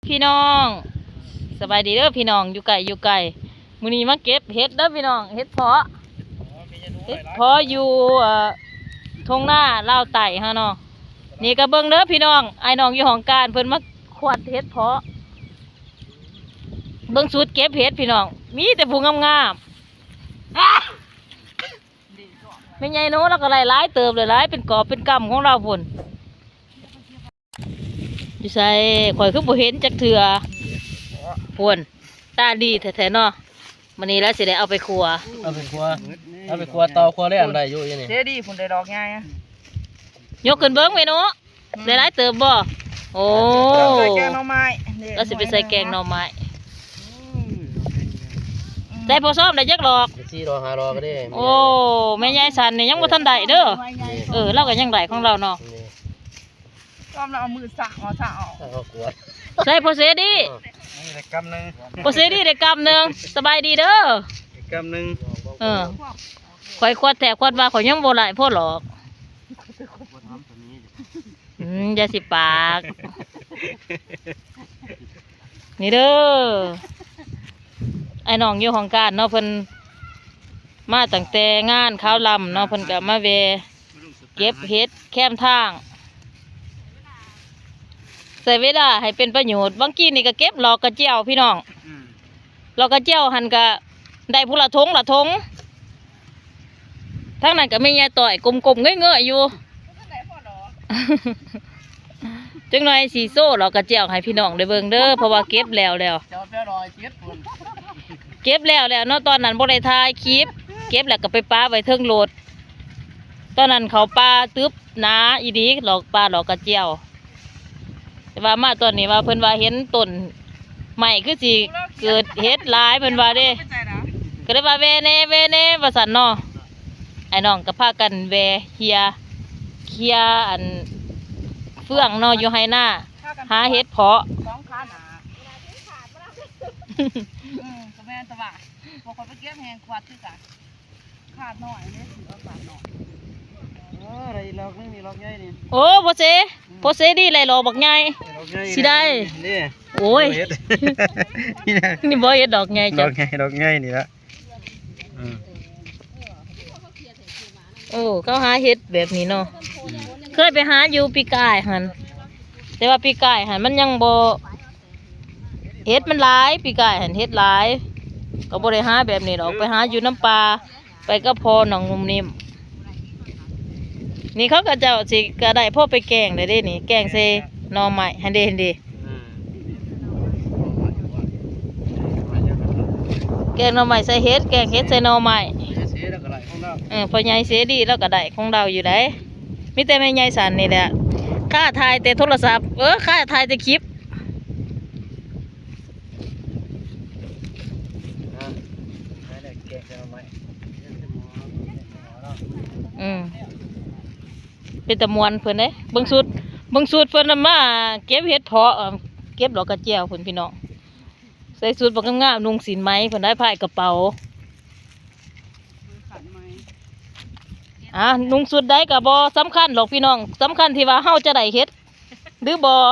ພີ່ນ້ອງ ສະບາຍດີເດີພີ່ນ້ອງ ຢູ່ໃກ້ຢູ່ໄກ. ມື້ນີ້ມາເກັບເຫັດເດີພີ່ນ້ອງ ເຫັດເພາະ ເຫັດເພາະຢູ່ ເອີ ທົ່ງນາລາວໃຕ້ເຮົາເນາະ. ນີ້ກໍເບິ່ງເດີພີ່ນ້ອງ ອ້າຍນ້ອງຢູ່ຫ້ອງການ ເພິ່ນມາຂວັດເຫັດເພາະ. ເບິ່ງຊຸດເກັບເຫັດພີ່ນ້ອງ ມີແຕ່ຜູ້ງາມໆ. ແມ່ໃຫຍ່ໂນລາວກໍໄດ້ຫຼາຍເຕີບເລີຍ ຫຼາຍເປັນກອບເປັນກຳຂອງລາວພຸ້ນ. ຢູ່ໃສ? ຂ້ອຍຄືບໍ່ເຫັນຈັກເທື່ອ. ພຸ້ນ ຕາດີແທ້ໆເນາະ. ມື້ນີ້ລາວຊິໄດ້ເອົາໄປຂົ້ວ ເອົາໄປຂົ້ວ ເອົາໄປຂົ້ວເຕົາ ຂົ້ວແລ້ວໄດ້ຢູ່ ຢູ່ນີ້. ເສດີພຸ້ນ ໄດ້ດອກໃຫຍ່. ຍົກຂຶ້ນເບິ່ງແມ່ເນາະ. ໄດ້ຫຼາຍເຕີບບໍ່? ໂອ້ ໃສ່ແກງໜໍ່ໄມ້. ລາວຊິໄປໃສ່ແກງໜໍ່ໄມ້. ອືມ ໃສ່ພໍຊ້ອມໄດ້ຈັກດອກ? ສີ່ດອກ ຫ້າດອກກໍໄດ້. ໂອ້ ແມ່ໃຫຍ່ສັນນີ້ຍັງບໍ່ທັນໄດ້ເດີ. ເອີ ລາວກໍຍັງໄດ້ຂອງລາວເນາະ. ຊ້ອມແລ້ວເອົາມືສາກເອົາ ສາກເອົາ. ໃສ່ພໍເສດີ. ນີ້ໄດ້ກຳໜຶ່ງ ພໍເສດີໄດ້ກຳໜຶ່ງ. ສະບາຍດີເດີ ໄດ້ກຳໜຶ່ງ. ເອີ ຂ້ອຍຄວັດແທ້ຄວັດວ່າ ຂ້ອຍຍັງບໍ່ຫຼາຍພໍຫຼອກ. ອືມ ຢ່າຊິປາກ. ນີ້ເດີ ອ້າຍນ້ອງຢູ່ຫ້ອງການເນາະ ເພິ່ນມາຕັ້ງແຕ່ງານຄາວລຳເນາະ ເພິ່ນກໍມາແວ່ເກັບເຫັດແຄມທາງ ໃຊ້ເວລາໃຫ້ເປັນປະໂຫຍດ. ບາງກີ້ນີ້ກໍເກັບtweetກະຈຽວພີ່ນ້ອງ. ອືມ tweetກະຈຽວຫັ້ນກະໄດ້ຜູ້ລະຖົງລະຖົງ. ທາງນັ້ນກະແມ່ຍາຍຕ້ອຍກົ້ມໆເງີຍໆຢູ່. ຈັກໜ່ອຍຊິໂຊtweetກະຈຽວໃຫ້ພີ່ນ້ອງໄດ້ເບິ່ງເດີ ເພາະວ່າເກັບແລ້ວແລ້ວ ເກັບແລ້ວແລ້ວເນາະ. ຕອນນັ້ນບໍ່ໄດ້ຖ່າຍຄລິບ ເກັບແລ້ວກໍໄປປະໄວ້ເທິງລົດ. ຕອນນັ້ນເຂົ້າປ່າຕຶບໜາອີ່ຫຼີ ລອກປ່າ tweetກະຈຽວ. ແຕ່ວ່າມາຕອນນີ້ວ່າເພິ່ນວ່າເຫັນຕົ້ນໄມ້ຄືຊິເກີດເຫັດຫຼາຍ ເພິ່ນວ່າເດ້ ກໍເລີຍວ່າແວ່ແດ່ ແວ່ແດ່ວ່າຊັ້ນເນາະ. ອ້າຍນ້ອງກໍພາກັນແວ່ເຄຍ ເຄຍອັນເຟືອງເນາະ ຢູ່ໄຮ່ນາ ຫາເຫັດເພາະ. ສອງຂາໜ້າ ອືມ ກໍແມ່ນ ແຕ່ວ່າພວກຂ້ອຍໄປເກັບແຮງຂວັດຄືກັນ. ຂາດໜ້ອຍເດ້ ຊິເອົາຂາດໜ້ອຍ. ເອີ ໄດ້ອີກດອກໜຶ່ງນີ້ ດອກໃຫຍ່ນີ້. ໂອ້ ພໍ່ເສ ອືມ ພໍ່ເສດີໄດ້ດອກບັກໃຫຍ່ ດອກໃຫຍ່ ຊິໄດ້ ນີ້ ໂອ້ຍ ເຫັດ ນີ້ບໍ່ເຫັດດອກໃຫຍ່ ດອກໃຫຍ່ ດອກໃຫຍ່ນີ້ລະ. ອືມ ໂອ້ ເຂົາຫາເຫັດແບບນີ້ເນາະ. ອືມ ເຄີຍໄປຫາຢູ່ປີກາຍຫັ້ນ ແຕ່ວ່າປີກາຍຫັ້ນມັນຍັງບໍ່ ເຫັດມັນຫຼາຍ ປີກາຍຫັ້ນເຫັດຫຼາຍ ກໍບໍ່ໄດ້ຫາແບບນີ້ດອກ ໄປຫາຢູ່ນຳປ່າ ໄປກັບພໍ່ນ້ອງນຸ່ມນິ້ມ. ນີ້ເຂົາກໍເຈົ້າຊິກໍໄດ້ພໍໄປແກງໄດ້ເດ້ນີ້ ແກງໃສ່ໜໍ່ໄມ້ຫັ້ນເດ້ ຫັ້ນເດ້. ອືມ ແກງໜໍ່ໄມ້ໃສ່ເຫັດ ແກງເຫັດໃສ່ໜໍ່ໄມ້. ເອີ ພໍ່ໃຫຍ່ເສດີລາວກໍໄດ້ຂອງລາວຢູ່ໃດ໋. ມີແຕ່ແມ່ໃຫຍ່ສັນນີ້ແຫຼະ ຄ່າຖ່າຍແຕ່ໂທລະສັບ ເອີ ຄ່າຖ່າຍແຕ່ຄລິບ. ອືມ ເປັນຕາມ່ວນເພິ່ນເດ້. ເບິ່ງຊຸດ ເບິ່ງຊຸດເພິ່ນນະ ມາເກັບເຫັດເພາະ ເກັບດອກກະແຈວພຸ້ນພີ່ນ້ອງ. ໃສ່ຊຸດບັກງາມໆ ນຸ່ງສິ້ນໄໝ ເພິ່ນໄດ້ພາຍກະເປົາ. ອ່າ ນຸ່ງຊຸດໃດກໍບໍ່ສຳຄັນດອກພີ່ນ້ອງ ສຳຄັນທີ່ວ່າເຮົາຈະໄດ້ເຫັດ ຫຼື ບໍ່.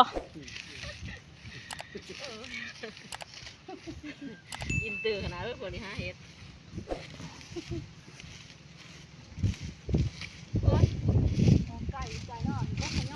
ອິນເຕີຂະໜາດເອີຍ ພວກນີ້ຫາເຫັດ. ໂອ້ຍ ໄກ່ໄກ່ເນາະ.